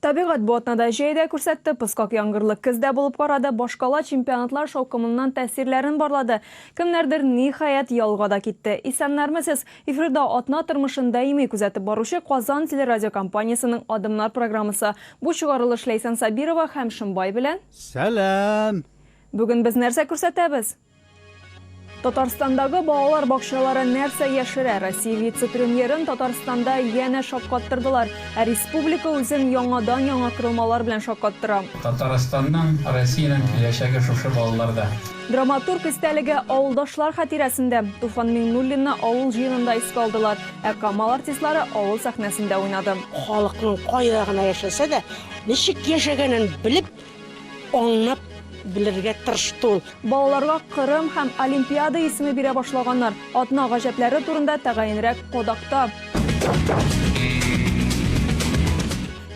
Табигать бу атнада җәй дә күрсәтте, пыскак яңгырлы көз дә булып карады, башкала чемпионатлар шаукымыннан тәэсирләрен барлады. Кемнәрдер, ниһаять, ялга да китте. Исәннәрмесез! Эфирда атна тормышын даими күзәтеп баручы Казан телерадиокомпаниясенең Адымнар программасы. Бу чыгарылыш Ләйсән Сабирова һәм Шымбай белән. Сәлам! Бүген без нәрсә күрсәтәбез? Татарстандагы балалар бакчалары нәрсә яшерә? Россия вице-премьерын Татарстанда янә шаккаттырдылар. Ә республика үзен яңадан-яңа корылмалар белән шаккаттыра. Татарстанның, Россиянең киләчәге шушы балаларда. Драматург истәлеге авылдашлар хатирәсендә. Туфан Миңнуллинны авыл җыенында искә алдылар. Ә Камал артистлары авыл сәхнәсендә уйнады. Халыкның кайда гына яшәсә дә, ничек яшәгәнен белеп, аңлап белергә тырышты ул. Балаларга Кырым һәм Олимпиада исеме бирә башлаганнар. Атна гаҗәпләре турында тәгаенрәк кодакта.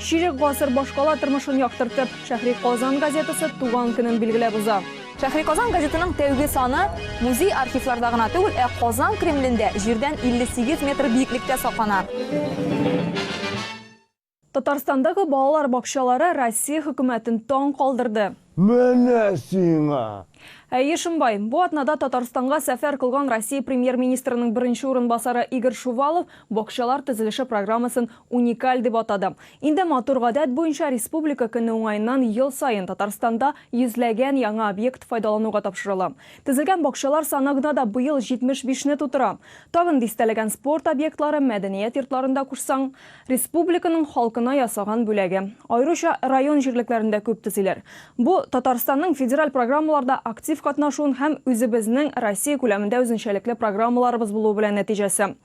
Чирек гасыр башкала тормышын яктыртып, Шәһри Казан газетасы туган көнен билгеләп уза. Шәһри Казан газетының тәүге саны музей-архивларда гына түгел, ә Казан Кремлендә җирдән 58 метр биеклектә саклана. Татарстандагы балалар бакчалары Россия хөкүмәтен таң калдырды. Менә сиңа! Әйе, Шымбай, бу атнада Татарстанга сәфәр кылган Россия Премьер-министрының беренче урынбасары Игорь Шувалов бакчалар төзелеше программасын уникаль дип атады. Инде матур гадәт буенча Республика көне уңаеннан ел саен Татарстанда йөзләгән яңа объект файдалануга тапшырыла. Төзелгән бакчалар саны гына да быел 75 не тутыра. Тагын дистәләгән спорт объектлары, мәдәният йортларын да кушсаң, Республиканың халкына ясаган бүләге. Аеруча район җирлекләрендә күп төзиләр. Бу, Татарстанның федераль программаларда актив катнашуын һәм үзебезнең Россия күләмендә үзенчәлекле программаларыбыз булуы белән нәтиҗәсе.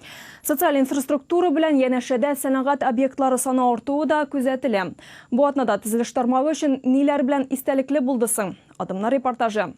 Социаль инфраструктура белән янәшәдә сәнәгать объектлары саны артуы да күзәтелә. Бу атнада төзелеш тармагы өчен ниләр белән истәлекле булды соң? Адымнар репортажы.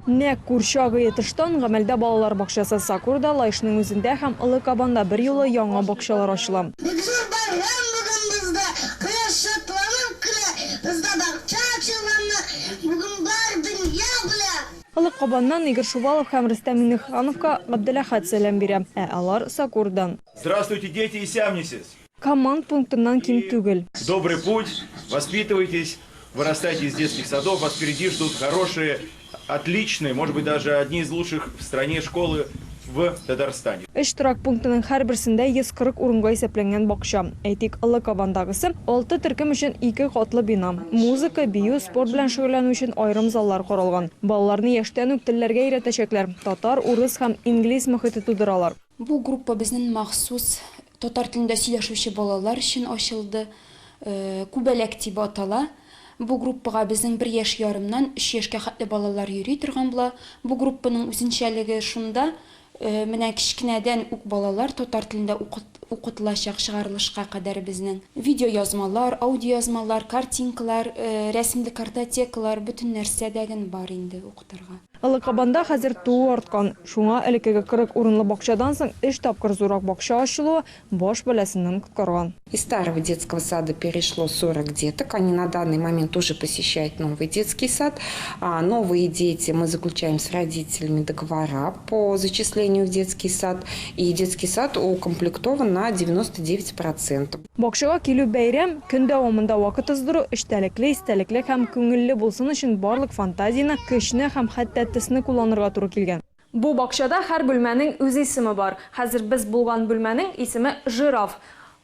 Нәкъ курчак өе тыштан гамәлдә балалар бакчасы Сакурда, Лаешның үзендә һәм Олы Кабанда берьюлы яңа бакчалар ачыла. Бик зур бәйрәм бүген бездә, Кояш шатланып көлә, Бездә бакча ачылганны Бүген бар дөнья белә. Олы Кабаннан Игорь Шувалов һәм Рөстәм Миңнехановка Габделәхәт сәлам бирә, ә алар Сакурдан. Здравствуйте, дети, исәнмесез! Команд пунктыннан ким түгел. Добрый путь, воспитывайтесь, вырастайте из детских садов, вас впереди ждут хорошие, отличные, может быть, даже одни из лучших в стране школы в Татарстане. Өч торак пунктының һәрберсендә 140 урынга исәпләнгән бакча. Әйтик, Олы Кабандагысы, алты төркем өчен ике катлы бина. Музыка, бию, спорт белән шөгыльләнү өчен аерым заллар каралган. Балаларны яшьтән үк телләргә өйрәтәчәкләр, татар, урыс һәм инглиз мохите тудыралар. Бу группа безнен махсус татар телендә сөйләшүче балалар өчен ачылды. Күбәләк дип атала. Бу группага безнең бер яшь ярымнан өч яшькә хәтле балалар йөри торган була. Бу группаның үзенчәлеге шунда, менә кечкенәдән үк балалар татар телендә укытылачак чыгарылышка кадәр безнең. Видеоязмалар, аудиоязмалар, картинкалар, рәсемле картотекалар, бөтен нәрсә дәген бар инде укытырга. Олы Кабанда хәзер туу арткан. Шуңа элеккеге 40 урынлы бакчадан соң өч тапкыр зуррак бакча ачылуы баш бәласеннән коткарган. Из старого детского сада перешло 40 деток, они на данный момент уже посещают новый детский сад. Новые дети, мы заключаем с родителями договора по зачислению в детский сад, и детский сад укомплектован на 99%. Бакчага килү бәйрәм, көн дәвамында вакыт уздыру эчтәлекле, истәлекле һәм күңелле булсын өчен барлык фантазияне, көчне һәм хәтта төсне кулланырга туры килгән. Бу бакчада һәр бүлмәнең үз исеме бар. Хәзер без булган бүлмәнең исеме Жираф.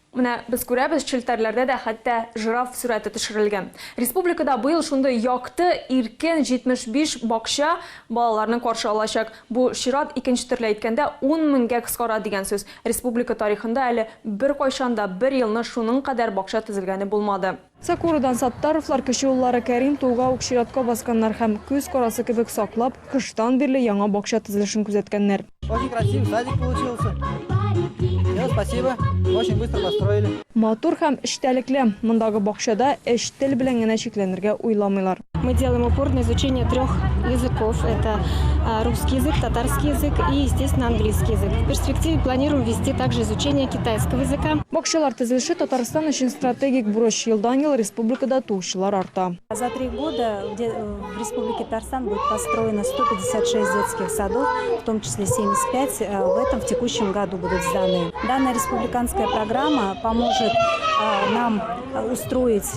Менә без күрәбез, челтәрләрдә дә хәтта жираф сурәте төшерелгән. Республикада быел шундый якты, иркен 75 бакча балаларны каршы алачак. Бу чират, икенче төрле әйткәндә, ун меңгә кыскара дигән сүз. Республика тарихында әле беркайчан да бер елны шуның кадәр бакча төзелгәне булмады. Сокуродан Саттаровлар кече уллары Кәрим тууга ук чиратка басканнар һәм күз карасы кебек саклап, кыштан бирле яңа бакча төзелешен күзәткәннәр. Очень красивый садик получился. Всем спасибо, очень быстро построили. Матур һәм эчтәлекле. Мондагы бакчада өч тел белән генә чикләнергә уйламыйлар. Мы делаем упор на изучение трех языков. Это русский язык, татарский язык и, естественно, английский язык. В перспективе планируем ввести также изучение китайского языка. Бакчалар төзелеше Татарстан өчен стратегик бурыч. Елдан-ел республикада туучылар арта. За 3 года в Республике Татарстан будет построено 156 детских садов, в том числе 75 в этом в текущем году будут сданы. Данная республиканская программа поможет нам устроить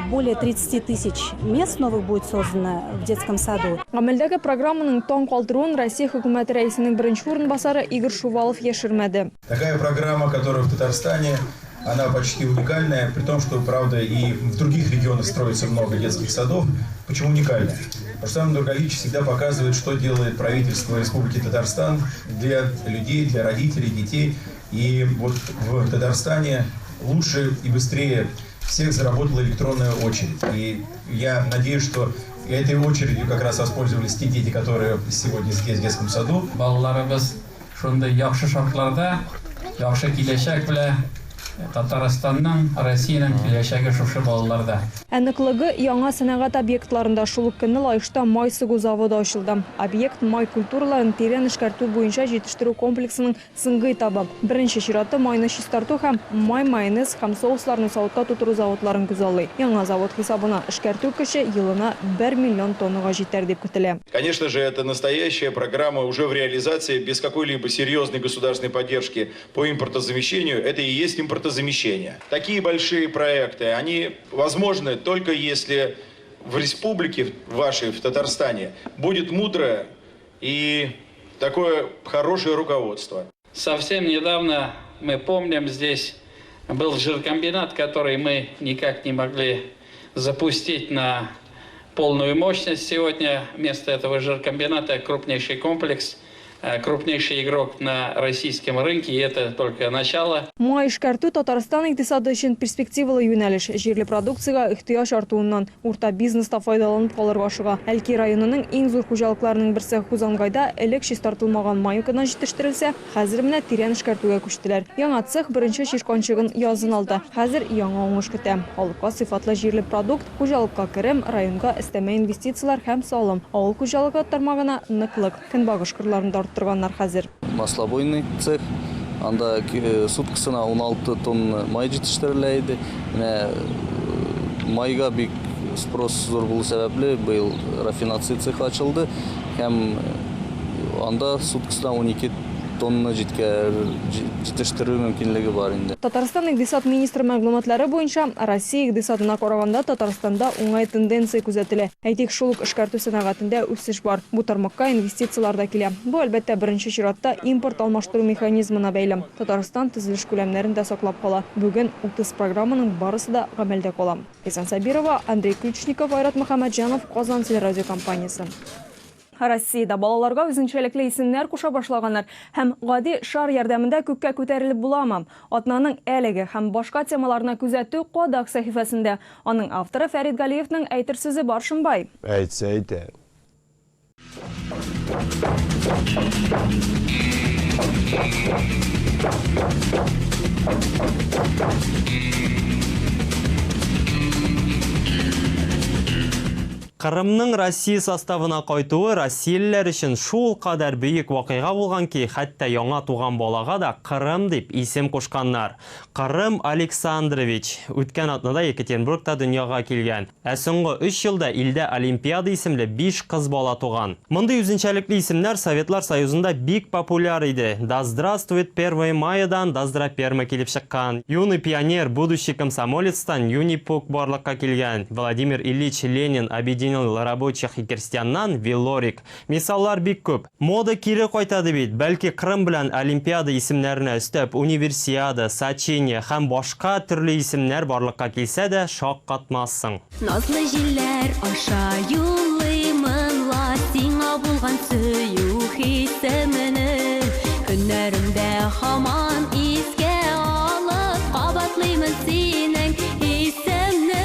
более 30 тысяч мест новых будет создано в детском саду. Гамәлдәге программаның таң калдыруын Россия хөкүмәте рәисенең беренче урынбасары Игорь Шувалов яшермәде. Такая программа, которая в Татарстане, она почти уникальная, при том, что, правда, и в других регионах строится много детских садов. Почему уникальная? Рустам Нургалиевич всегда показывает, что делает правительство Республики Татарстан для людей, для родителей, детей. И вот в Татарстане лучше и быстрее всех заработала электронная очередь. И я надеюсь, что этой очередью как раз воспользовались те дети, которые сегодня здесь, в детском саду. Балаларыбыз шундый яхшы шартларда, яхшы киләчәк белән Татарстанның, Россиянең киләчәге шушы балаларда. Ә ныклыгы яңа сәнәгать объектларында. Шул ук көнне Лаешта май сыгу заводы ачылды. Объект май культураларын тирән эшкәртү буенча җитештерү комплексының соңгы этабы. Беренче чиратта майны чистарту һәм май, майонез һәм соусларны савытка тутыру заводларын күзаллый. Яңа завод хисабына эшкәртү көче елына 1 миллион тоннага җитәр дип көтелә. Конечно же, это настоящая программа уже в реализации без какой-либо серьезной государственной поддержки по импортозамещению. Это и есть импортозамещение. Такие большие проекты, они возможны только если в республике вашей, в Татарстане, будет мудрое и такое хорошее руководство. Совсем недавно, мы помним, здесь был жиркомбинат, который мы никак не могли запустить на полную мощность. Сегодня вместо этого жиркомбината крупнейший комплекс, крупнейший игрок на российском рынке, и это только начало. Май эшкәртү Татарстан икътисады өчен перспективалы юнәлеш. Җирле продукциягә ихтыяҗ артуыннан урта бизнес та файдаланып калырга ашыга. Әлки районының иң зур хуҗалыкларының берсе Хузангайда элек чистартылмаган май гына җитештерелсә, хәзер менә тирән эшкәртүгә күчтеләр. Яңа цех беренче чирканчыгын язын алды. Хәзер яңа уңыш көтә. Халыкка сыйфатлы җирле продукт, хуҗалыкка керем, районга өстәмә инвестицияләр һәм салым. Авыл хуҗалыгы тармагына ныклык. Көнбагыш кырларын да арттырганнар хәзер. Маслобойный цех, анда суткасына 16 тонна май җитештерелә иде. Менә майга бик спрос зур булу сәбәпле, быел рафинация цехы ачылды һәм анда суткасына 12 тонна җитештерү мөмкинлеге бар инде. Татарстан икътисад министры мәгълүматлары буенча, Россия икътисадына караганда Татарстанда уңай тенденция күзәтелә. Әйтик, шул ук эшкәртү сәнәгатендә үсеш бар. Бу тармакка инвестицияләр дә килә. Бу, әлбәттә, беренче чиратта импорт алмаштыру механизмына бәйле. Татарстан төзелеш күләмнәрен дә саклап кала. Бүген 30 программаның барысы да гамәлдә кала. Ләйсән Сабирова, Андрей Ключников, Айрат Мөхәммәтҗанов, Казан телерадиокомпаниясе. Россиядә балаларга үзенчәлекле исемнәр куша башлаганнар һәм гади шар ярдәмендә күккә күтәрелеп буламы? Атнаның әлеге һәм башка темаларына күзәтү Кадак сәхифәсендә. Аның авторы Фәрит Галиевның әйтер сүзе бар, Шымбай. Әйтсә әйтә. Кырымның Россия составына кайтуы россиялеләр өчен шулкадәр бөек вакыйга булган ки, хәтта яңа туган балага да Кырым дип исем кушканнар. Кырым Александрович үткән атнада Екатеринбургта дөньяга килгән. Ә соңгы өч елда илдә Олимпиада исемле биш кыз бала туган. Мондый үзенчәлекле исемнәр Советлар Союзында бик популяр иде. Да здравствует первое маядан Доздраперма килеп чыккан. Юный пионер, будущий комсомолецтан Юнипук барлыкка килгән. Владимир Ильич Ленин объединил рабочих и крестьяннан Вилорик. Мисаллар бик күп. Мода кире кайта ди бит. Бәлки Кырым белән Олимпиада исемнәренә өстәп Универсиада, Сочиния һәм башка төрле исемнәр барлыкка килсә дә шаккатмассың. Назлы җилләр аша юллыймын ла сиңа булган сөю хисемне. Көннәремдә һаман искә алып кабатлыймын синең исемне.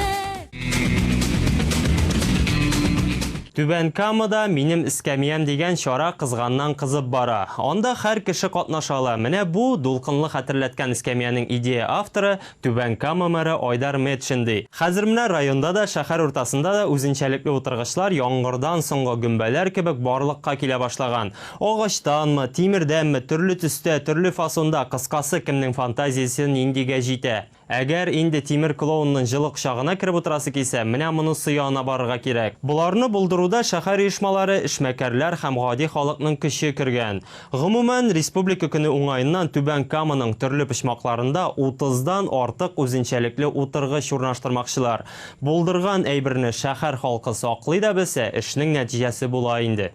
Түбән Камада Минем эскәмиям дигән чара кызганнан кызып бара. Анда һәр кеше катнаша ала. Менә бу, дулкынлы хәтерләткән эскәмиянең идея авторы, Түбән Кама мэры Айдар Метшин, ди. Хәзер менә районда да, шәһәр уртасында да үзенчәлекле утыргычлар яңгырдан соңгы гөмбәләр кебек барлыкка килә башлаган. Агачтанмы, тимердәнме, төрле төстә, төрле фасонда, кыскасы, кемнең фантазиясе ниндигә җитә. Әгәр инде тимер клоунның җылы кочагына кереп утырасы килсә, менә монысы янына барырга кирәк. Боларны булдыруда шәһәр оешмалары, эшмәкәрләр һәм гади халыкның көче кергән. Гомумән, Республика көне уңаеннан Түбән Каманың төрле почмакларында утыздан артык үзенчәлекле утыргыч урнаштырмакчылар. Булдырган әйберне шәһәр халкы саклый да белсә, эшнең нәтиҗәсе була инде.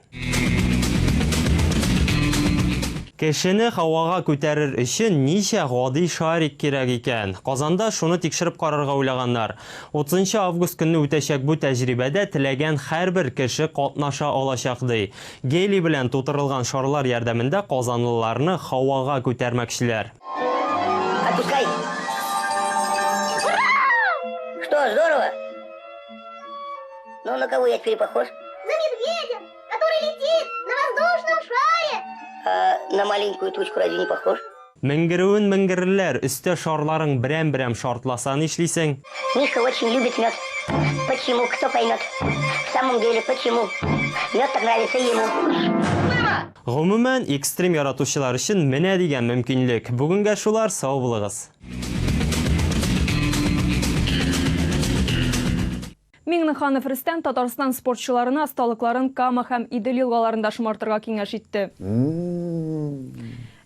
Кешене һавага күтәрер өчен ничә гади шарик кирәк икән? Казанда шуны тикшереп карарга уйлаганнар. 30 нчы август көнне үтәчәк бу тәҗрибәдә теләгән һәрбер кеше катнаша алачак, ди. Гелий белән тутырылган шарлар ярдәмендә казанлыларны һавага күтәрмәкчеләр. Отпускай! Ура! Что, здорово? Ну, на кого я теперь похож? На медведя, который летит на воздушном шаре. А на маленькую тучку разве не похож? Менгерүен менгерерләр, өстә шарларың берәм-берәм шартласа нишлисең? Мишка очень любит мед. Почему, кто поймет? В самом деле, почему? Мед так нравится ему. Гомумән, экстрим яратучылар өчен менә дигән мөмкинлек. Бүгенгә шулар, сау булыгыз! Миңнеханов Рөстәм Татарстан спортчыларына осталыкларын Кама һәм Идел елгаларында шомартырга киңәш итте.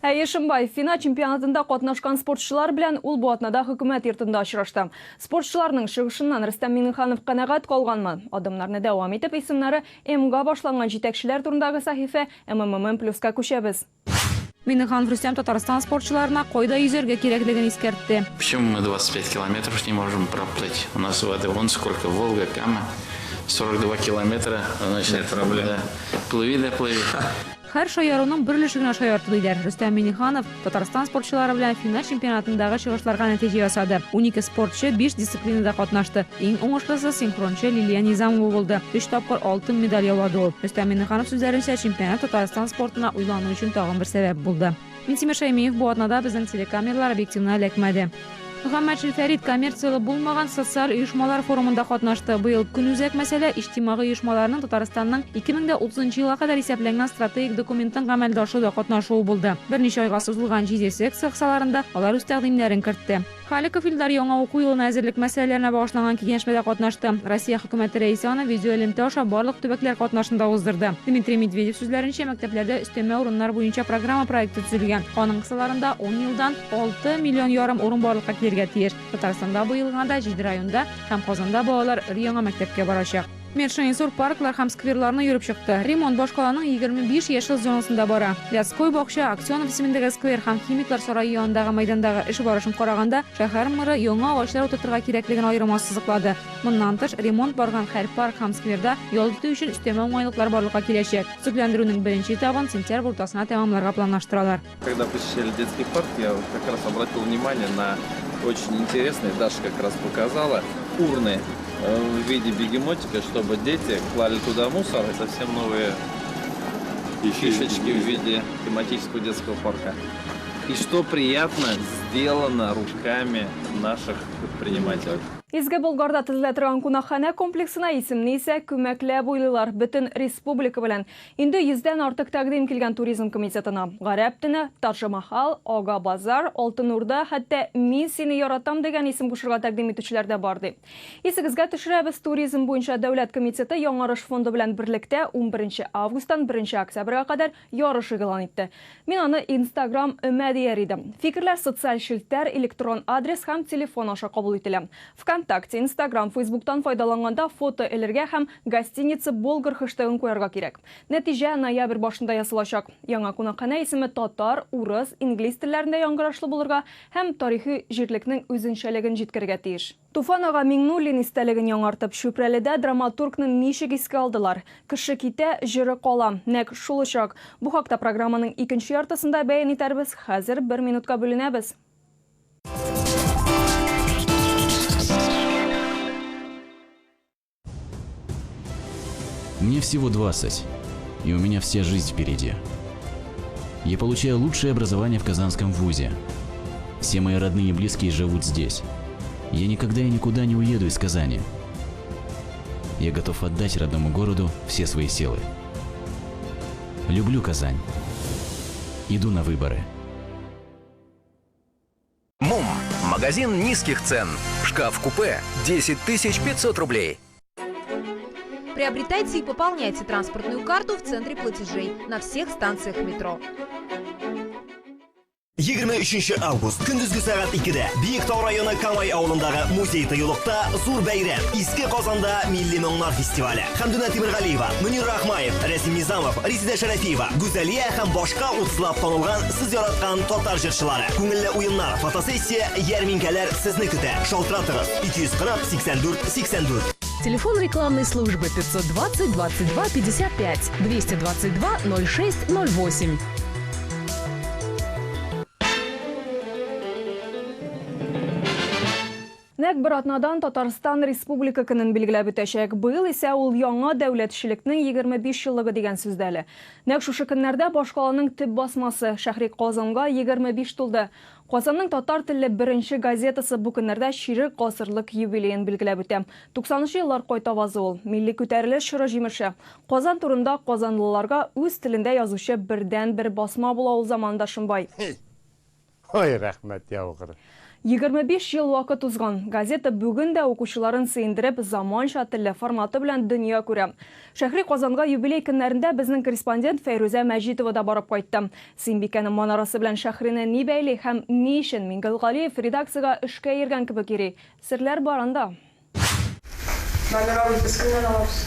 Әйе, Шымбай, ФИНА чемпионатында катнашкан спортчылар белән ул бу атнада Хөкүмәт йортында очрашты. Спортчыларның чыгышыннан Рөстәм Миңнеханов канәгать калганмы? Адымнарны дәвам итеп, исемнәре М-га башланган җитәкчеләр турындагы сәхифә МММ плюска күчәбез. Миңнеханов Рөстәм Татарстан спортчыларына кайда йөзәргә кирәклеген искәртте. Почему мы 25 километров не можем проплыть? У нас воды вон сколько, Волга, Кама, 42 километра, значит, Нет проблем. Да. Плыви да плыви. Һәр шаяруның бер өлеше генә шаярту, диләр. Рөстәм Миңнеханов Татарстан спортчылары белән финал чемпионатындагы чыгышларга нәтиҗә ясады. 12 спортчы биш дисциплинада катнашты. Иң уңышлысы синхрончы Лилия Низамова булды. Өч тапкыр алтын медаль яулады ул. Рөстәм Миңнеханов сүзләренчә, чемпионат Татарстан спортына уйлану өчен тагын бер сәбәп булды. Минтимер Шәймиев бу атнада безнең телекамералар объективына эләкмәде. Мөхәммәтшин Фәрит коммерцияле булмаган социаль оешмалар форумында катнашты. Быел көнүзәк мәсьәлә, иҗтимагый оешмаларның Татарстанның 2030 нчы елга кадәр исәпләнгән стратегик документын гамәлгә ашыруда катнашуы булды. Берничә айга сузылган җиде секция кысаларында алар үз тәкъдимнәрен кертте. Халиков Илдар яңа уку елына әзерлек мәсьәләләренә багышланган киңәшмәдә катнашты. Россия Хөкүмәте Рәисе аны видеоэлемтә аша барлык төбәкләр катнашында уздырды. Дмитрий Медведев сүзләренчә, мәктәпләрдә өстәмә урыннар буенча программа проекты төзелгән. Аның кысаларында ун елдан 6 миллион ярым урын барлыкка килергә тиеш. Татарстанда быел гына да җиде районда һәм Казанда балалар өр-яңа мәктәпкә барачак. Метшин зур парклар һәм скверларны йөреп чыкты. Ремонт башкаланың 25 яшел зонасында бара. Лядской бакча, Аксенов исемендәге сквер һәм Химиклар сарае янындагы мәйдандагы эш барышын караганда, шәһәр мэры яңа агачлар утыртырга кирәклеген аерым ассызыклады. Моннан тыш, ремонт барган һәр парк һәм скверда ял итү өчен өстәмә уңайлыклар барлыкка киләчәк. Төзекләндерүнең беренче этабын сентябрь уртасына тәмамларга планлаштыралар. Когда посещали детский парк, я как раз обратил внимание на очень интересный, Даша как раз показала, урны э, в виде бегемотика, чтобы дети клали туда мусор и совсем новые фишечки в виде тематического детского парка. И что приятно, сделано руками наших предпринимателей. Изге Болгарда төзелә торган кунакханә комплексына исемне исә күмәкләп уйлыйлар, бөтен республика белән. Инде йөздән артык тәкъдим килгән туризм комитетына. Гарәп төне, Тадж-Махал, Ага базар, Алтын Урда, хәтта Мин сине яратам дигән исем кушырга тәкъдим итүчеләр дә бар, ди. Исегезгә төшерәбез, Туризм буенча дәүләт комитеты Яңарыш фонды белән берлектә унберенче августтан беренче октябрьгә кадәр ярыш игълан итте. Мин аны Инстаграм өмә дияр идем. Фикерләр социаль челтәр, электрон адрес һәм телефон аша кабул ителә. Вконтакте, Инстаграм, Фейсбуктан файдаланганда фото элергә һәм Гостиница Болгар хэштегын куярга кирәк. Нәтиҗә ноябрь башында ясалачак. Яңа кунакханә исеме татар, урыс, инглиз телләрендә яңгырашлы булырга һәм тарихи җирлекнең үзенчәлеген җиткерергә тиеш. Туфан ага Миңнуллин истәлеген яңартып, Чүпрәледә драматургны ничек искә алдылар? Кеше китә, җыры кала. Нәкъ шул очрак. Бу хакта программаның икенче яртысында бәян итәрбез. Хәзер бер минутка бүленәбез. Мне всего 20, и у меня вся жизнь впереди. Я получаю лучшее образование в Казанском вузе. Все мои родные и близкие живут здесь. Я никогда и никуда не уеду из Казани. Я готов отдать родному городу все свои силы. Люблю Казань. Иду на выборы. МУМ. Магазин низких цен. Шкаф-купе 10 500 рублей. Приобретайте и пополняйте транспортную карту в центре платежей на всех станциях метро. 23 август көндезге сәгать 2-дә Биектау районы Камай авылындагы музей тыюлыкта зур бәйрәм. Иске Казанда милли моңнар фестивале. Хәмдүнә Тимергалиева, Мөнир Рахмаев, Рәсим Низамов, Резидә Шәрәфиева, Гүзәлия һәм башка утызлап танылган сез яраткан татар җырчылары. Күңелле уеннар, фотосессия, ярминкәләр сезне көтә. Шалтыратыгыз 240 84 84. Телефон рекламной службы 520 22 55 222 06 08. Нәкъ бер атнадан Татарстан Республика көнен билгеләп үтәчәк. Быел исә ул яңа дәүләтчелекнең 25 еллыгы дигән сүз дә әле. Нәкъ шушы көннәрдә башкаланың төп басмасы Шәһри Казанга 25 тулды. Казанның татар телле беренче газетасы бу көннәрдә чирек гасырлык юбилеен билгеләп үтә. 90 нчы еллар кайтавазы ул, милли күтәрелеш чоры җимеше. Казан турында казанлыларга үз телендә язучы бердәнбер басма була ул заманында Шомбай. Ой, рәхмәт яугыр. 25 ел вакыт узган. Газета бүген дә укучыларын сөендереп, заманча телле форматы белән дөнья күрә. Шәһри Казанга юбилей көннәрендә безнең корреспондент Фәйрүзә Мәҗитова да барып кайтты. Сөембикәнең манарасы белән Шәһрине ни бәйли һәм ни өчен Миңгел Галиев редакциягә эшкә йөргән кебек йөри? Серләр бар анда. Номер алып, без кемнән алабыз?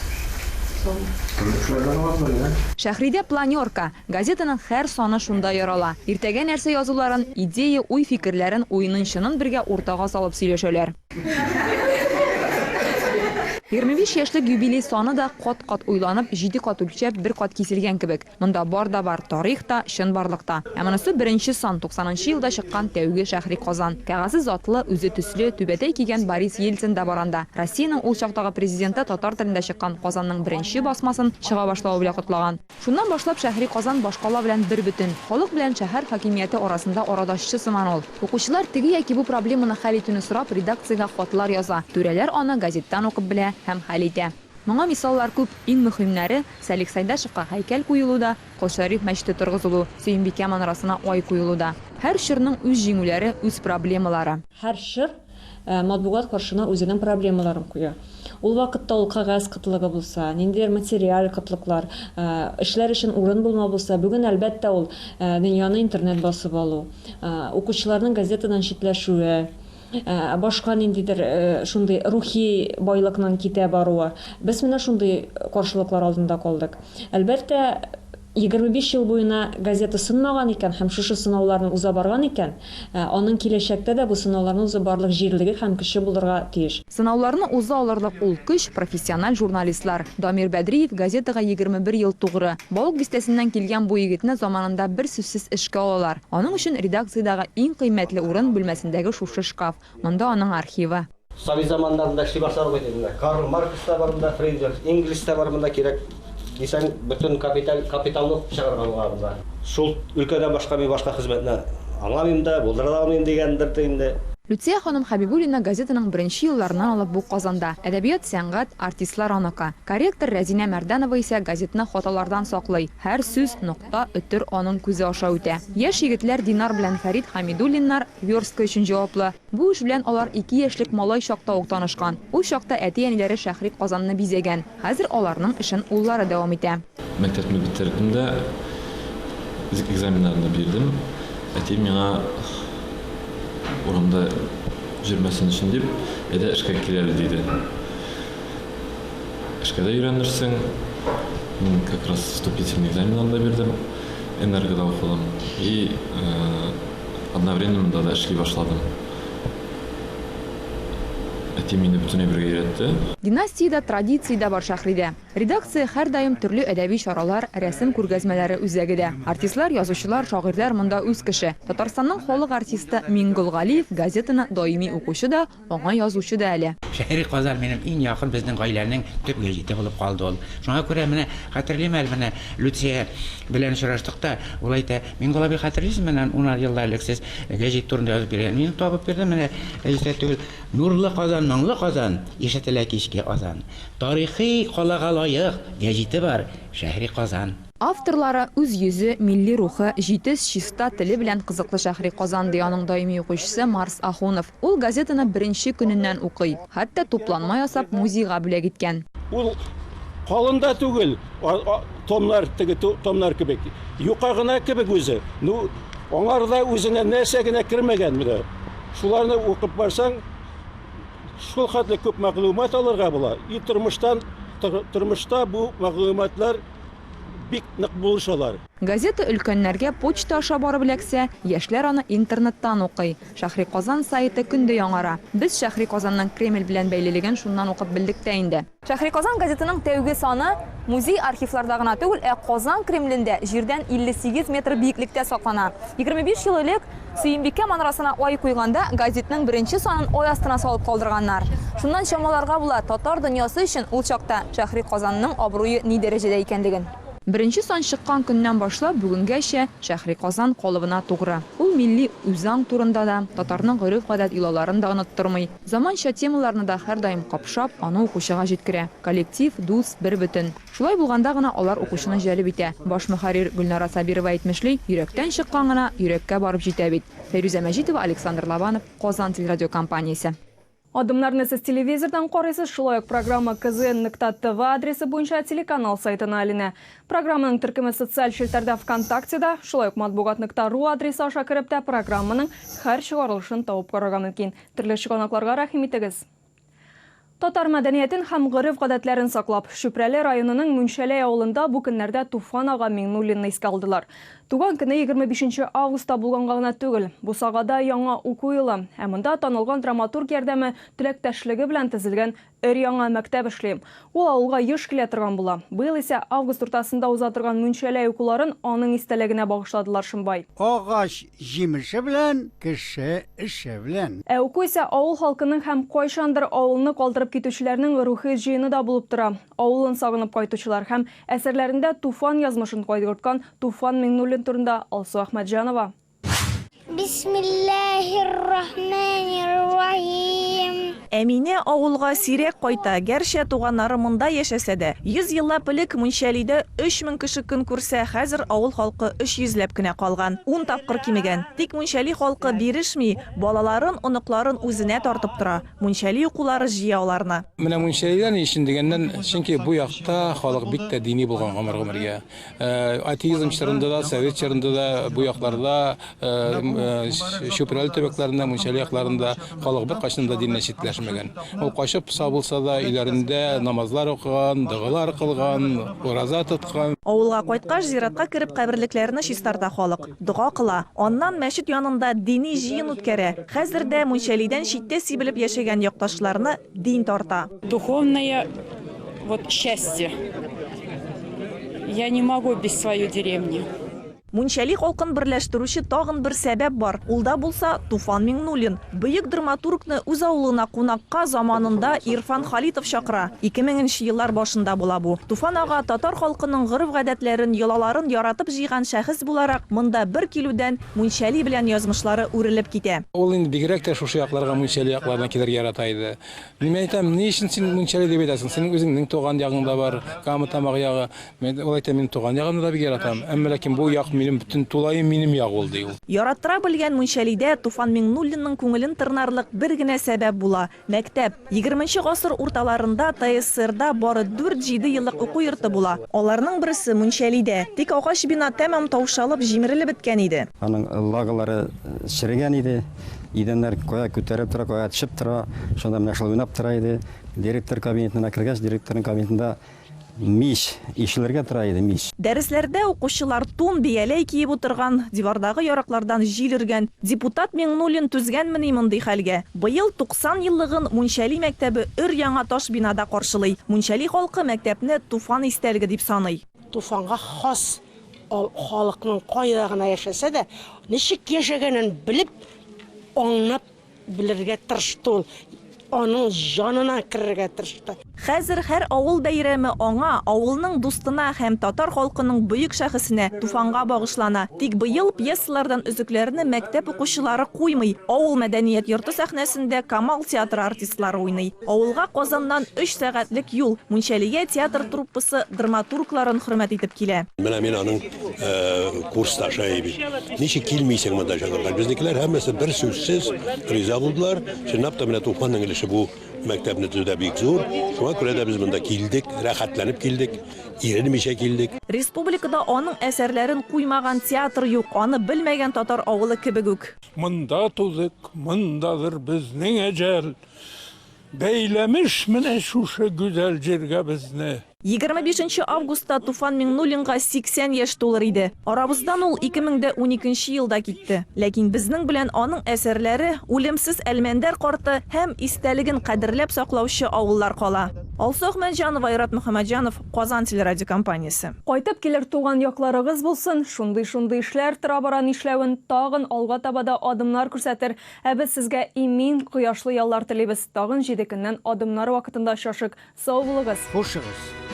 Шәһридә планерка. Газетаның һәр саны шунда ярала. Иртәгә нәрсә язуларын, идея, уй-фикерләрен, уенын-чынын бергә уртага салып сөйләшәләр. 25 яшьлек юбилей саны да кат-кат уйланып, җиде кат үлчәп, бер кат киселгән кебек. Монда бар да бар, тарих та, чынбарлык та. Ә монысы беренче сан, туксанынчы елда чыккан тәүге Шәһри Казан. Кәгазе затлы, үзе төсле, түбәтәй кигән Борис Ельцин да бар анда. Россиянең ул чактагы президенты татар телендә чыккан Казанның беренче басмасын чыга башлавы белән котлаган. Шуннан башлап Шәһри Казан башкала белән бербөтен. Халык белән шәһәр хакимияте арасында арадашчы сыман ул. Укучылар теге яки бу проблеманы хәл итүне сорап редакциягә хатлар яза, түрәләр аны газеттан укып белә һәм хәл итә. Моңа мисаллар күп, иң мөхимнәре, Сәлих Сәйдәшевка һәйкәл куелу да, Кол Шәриф мәчете торгызылу, Сөембикә манарасына ай куелу да. Һәр чорның үз җиңүләре, үз проблемалары. Һәр чор матбугат каршына үзенең проблемаларын куя. Ул вакытта ул кәгазь кытлыгы булса, ниндидер материаль кытлыклар, эшләр өчен урын булмау булса, бүген, әлбәттә, ул дөньяны интернет басып алу, укучыларның газетадан читләшүе, Башка ниндидер шундый рухи байлыкның китә баруы. Без менә шундый каршылыклар алдында калдык. Әлбәттә, 25 ел буена газета сынмаган икән һәм шушы сынауларны уза барган икән, аның киләчәктә дә бу сынауларны узып барырлык җирлеге һәм көче булырга тиеш. Сынауларны уза алырлык ул көч, профессиональ журналистлар. Дамир Бәдриев газетага 21 ел тугры. Балык Бистәсеннән килгән бу егетне заманында берсүзсез эшкә алалар. Аның өчен редакциядәге иң кыйммәтле урын, бүлмәсендәге шушы шкаф. Монда аның архивы. Совет заманнарында эшли башладык бит инде. Карл Маркс та бар монда, Фридрих Энгельс та бар монда, кирәк дисәң, бөтен капиталь, капиталны укып чыгарга була монда. Шул өлкәдән башка мин башка хезмәтне аңламыйм да, булдыра да алмыйм дигәндер инде. Люция ханым Хәбибуллина газетаның беренче елларыннан алып бу Казанда. Әдәбият, сәнгать, артистлар аныкы. Корректор Рәзинә Мәрдәнова исә газетны хаталардан саклый. Һәр сүз, нокта, өтер аның күзе аша үтә. Яшь егетләр Динар белән Фәрит Хәмидуллиннар верстка өчен җаваплы. Бу эш белән алар ике яшьлек малай чакта ук танышкан. Ул чакта әти-әниләре Шәһри Казанны бизәгән. Хәзер аларның эшен уллары дәвам итә. Мәктәпне бетердем дә, экзаменнарны бирдем. Әти миңа урамда йөрмәсен өчен дип, әйдә эшкә кил әле, диде. Эшкә дә өйрәнерсең. Мин как раз вступительный экзаменнарын да бирдем. Энергода укыдым. И одновременно монда да эшли башладым. Әти мине бөтен әйбергә өйрәтте. Династия дә, традиция дә бар Шәһридә. Редакция һәрдаим төрле әдәби чаралар, рәсем күргәзмәләре үзәге дә. Артистлар, язучылар, шагыйрьләр монда үз кеше. Татарстанның халык артисты Миңгол Галиев газетаны даими укучы да, аңа язучы да әле. Шәһри Казан минем иң якын безнең гаиләнең төп гәҗите булып калды ул. Шуңа күрә менә хәтерлим әле менә Люция белән очраштык та, ул әйтә, Миңгол абый хәтерлисезме, менә унар еллар элек сез гәҗит турында язып биргән. Мин табып бирдем менә гәҗиттә түгел. Нурлы Казан, моңлы Казан, ишетелә кичке азан. Тарихи калага лаек гәҗите бар, Шәһри Казан. Авторлары, үз йөзе, милли рухы, җитез, чиста теле белән кызыклы Шәһри Казан, ди аның даими укучысы Марс Ахунов. Ул газетаны беренче көненнән укый, хәтта тупланма ясап музейга бүләк иткән. Ул калын да түгел, томнар теге томнар кебек. Юка гына кебек үзе. Ну, аңарда үзенә нәрсә генә кермәгән менә. Шуларны укып барсаң, шул хәтле күп мәгълүмат алырга була. И тормыштан, тормышта бу мәгълүматлар бик нык булышалар. Газета өлкәннәргә почта аша барып эләксә, яшьләр аны интернеттан укый. Шәһри Казан сайты көн дә яңара. Без Шәһри Казанның Кремль белән бәйлелеген шуннан укып белдек тә инде. Шәһри Казан газетының тәүге саны музей-архивларда гына түгел, ә Казан Кремлендә җирдән 58 метр биеклектә саклана. 25 ел элек Сөембикә манарасына ай куйганда, газетның беренче санын ай астына салып калдырганнар. Шуннан чамаларга була, татар дөньясы өчен ул чакта Шәһри Казанның абруе ни дәрәҗәдә икәнлеген. Беренче сан чыккан көннән башлап бүгенгәчә Шәһри Казан калыбына тугры. Ул милли үзаң турында да, татарның гореф-гадәт йолаларын да оныттырмый. Заманча темаларны да һәрдаим капшап, аны укучыга җиткерә. Коллектив, дус, бербөтен. Шулай булганда гына алар укучыны җәлеп итә. Баш мөхәррир Гөлнара Сабирова әйтмешли, йөрәктән чыккан гына йөрәккә барып җитә бит. Фәйрүзә Мәҗитова, Александр Лобанов, Казан телерадиокомпаниясе. Адымнарны сез телевизордан карыйсыз, шулай ук программа kzn нокта tv адресы буенча телеканал сайтына эленә. Программаның төркеме социаль челтәрдә ВКонтактеда, шулай ук матбугат нокта ру адресы аша кереп тә программаның һәр чыгарылышын табып карарга мөмкин. Төрле чыганакларга рәхим итегез. Татар мәдәниятен һәм гореф-гадәтләрен саклап, Чүпрәле районының Мүнчәләй авылында бу көннәрдә Туфан ага Миңнуллинны искә алдылар. Туган көне 25 нче августта булганга гына түгел, бусагада яңа уку елы, ә монда танылган драматург ярдәме, теләктәшлеге белән төзелгән өр-яңа мәктәп эшли. Ул авылга еш килә торган була. Быел исә август уртасында уза торган Мүнчәләй укуларын аның истәлегенә багышладылар Шомбай. Агач җимеше белән, кеше эше белән. Ә уку исә авыл халкының һәм кайчандыр авылны калдырып китүчеләрнең рухи җыены да булып тора. Авылын сагынып кайтучылар һәм әсәрләрендә Туфан язмышын кайгырткан Туфан Миңнуллин турында Алсу Әхмәтҗанова. Бисмиллаһир-рахманир-рахим. Әминә авылга сирәк кайта, гәрчә туганнары монда яшәсә дә. 100 еллап элек Мунчәлидә 3000 кеше көн күрсә, хәзер авыл халкы 300 ләп кенә калган. Ун тапкыр кимегән. Тик Мунчәли халкы бирешми, балаларын, оныкларын үзенә тартып тора. Мунчәли укулары җыя аларны. Менә Мунчәлидә ни өчен дигәннән, чөнки бу якта халык бик тә дини булган гомер-гомергә. Атеизм чорында да, совет чорында да бу якларда, Чүпрәле төбәкләрендә, Мунчәле якларында халык беркайчан да диннән читләшмәгән. Ул качып поса булса да, өйләрендә намазлар укыган, догалар кылган, ураза тоткан. Авылга кайткач, зиратка кереп каберлекләрне чистарта халык, дога кыла. Аннан мәчет янында дини җыен үткәрә. Хәзер дә Мунчәлидән читтә сибелеп яшәгән якташларны дин тарта. Духовное вот счастье. Я не могу без свою деревни. Мунчәли халкын берләштерүче тагын бер сәбәп бар. Ул да булса, Туфан Миңнуллин. Бөек драматургны үз авылына кунакка заманында Ирфан Халитов чакыра. 2000 нче еллар башында була бу. Туфан ага татар халкының гореф-гадәтләрен, йолаларын яратып җыйган шәхес буларак, монда бер килүдән Мунчәли белән язмышлары үрелеп китә. Ул инде бигрәк тә шушы якларга, Мунчәли якларына килергә ярата иде. Мин әйтәм, ни өчен син Мунчәли дип әйтәсең? Синең үзеңнең туган ягың да бар, Кама Тамагы ягы. Мин, ул әйтә, мин туган ягымны да бик яратам. Әмма ләкин бу як минем бөтен тулаем минем як ул, ди ул. Яраттыра белгән Мунчәлидә Туфан Миңнуллинның күңелен тырнарлык бер генә сәбәп була, мәктәп. Егерменче гасыр урталарында ТАССРда бары дүрт җиде еллык уку йорты була. Аларның берсе, Мунчәлидә. Тик агач бина тәмам таушалып, җимерелеп беткән иде. Аның лагалары черегән иде. Идәннәр кая күтәрелеп тора, кая төшеп тора. Шунда менә шулай уйнап тора иде. Директор кабинетына кергәч, директорның кабинетында мич ишелергә тора иде, мич. Дәресләрдә укучылар тун, бияләй киеп утырган, дивардагы ярыклардан җил өргән. Депутат Миңнуллин түзгәнмени мондый хәлгә? Быел 90 еллыгын Мунчәли мәктәбе өр-яңа таш бинада каршылый. Мунчәли халкы мәктәпне Туфан истәлеге дип саный. Туфанга хас Ал халыкның кайда гына яшәсә дә, ничек яшәгәнен белеп, аңлап белергә тырышты ул. аның җанына керергә тырышты. Хәзер һәр авыл бәйрәме аңа, авылның дустына һәм татар халкының бөек шәхесенә, Туфанга багышлана. Тик быел пьесалардан өзекләрне мәктәп укучылары куймый, авыл мәдәният йорты сәхнәсендә Камал театры артистлары уйный. Авылга Казаннан өч сәгатьлек юл, Мунчәлигә театр труппасы драматургларын хөрмәт итеп килә. Менә мин аның курсташы бит. Ничек килмисең монда чакыргач? Безнекеләр һәммәсе бер сүзсез риза булдылар. Чынлап та менә Туфанның өлеше бу Мәктәпне төзүдә бик зур. Шуңа күрә дә без монда килдек, рәхәтләнеп килдек, иренмичә килдек. Республикада аның әсәрләрен куймаган театр юк, аны белмәгән татар авылы кебек үк. Монда тудык, мондадыр безнең әҗәл. Бәйләмеш менә шушы гүзәл җиргә безне. 25 нче августта Туфан Миңнуллинга 80 яшь тулыр иде. Арабыздан ул 2012 нче елда китте. Ләкин безнең белән аның әсәрләре, үлемсез Әлмәндәр карты һәм истәлеген кадерләп саклаучы авыллар кала. Алсу Әхмәтҗанова, Айрат Мөхәммәтҗанов, Казан телерадиокомпаниясе. Кайтып килер туган якларыгыз булсын, шундый-шундый эшләр тора-бара нишләвен тагын алга таба да адымнар күрсәтер. Ә без сезгә имин, кояшлы яллар телибез. Тагын җиде көннән адымнар вакытында очрашыйк. Сау булыгыз! Хушыгыз!